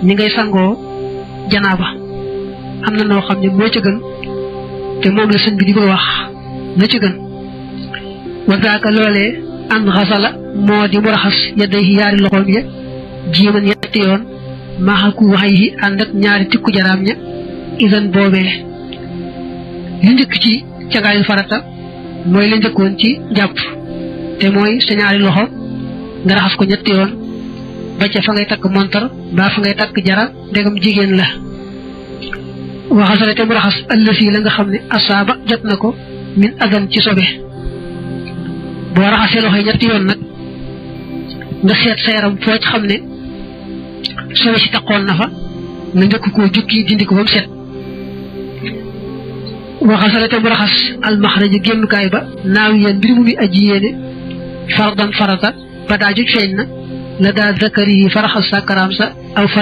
ñi ngay sangoo janaaba am na noo xam ne moo ca gën te moom la sëñ bi di bëgg wax na ci gën wa zaaka loolee an xasala moo di mu raxas yadayhi yaari loxoom ya jiiman ñetti yoon maaxaku waxay yi ànd ak ñaari tikku jaraam ña isan boobee li njëkk ci cangaayu farata mooy la njëkkoon ci jàpp te mooy sa ñaari loxo nga raxas ko ñetti yoon ba ca fa ngay takk montar mbaa fa ngay takk jara ndegam jigéen la waxasale te mu raxas ëllësi la nga xam ne asaaba jot na ko min adan ci sobe boo raxasee loxo yi ñetti yoon nag nga seet sa yaram foo ci xam ne sobe si taqoon na fa nga njëkk koo jukki dindi ko ba mu set waxasale te mu raxas almaxraja génnukaay ba naaw yéen mbir mu muy aji yéene fardan farata ba daa juj feeñ na la daa zakari yi faraxas sa karaam sa aw far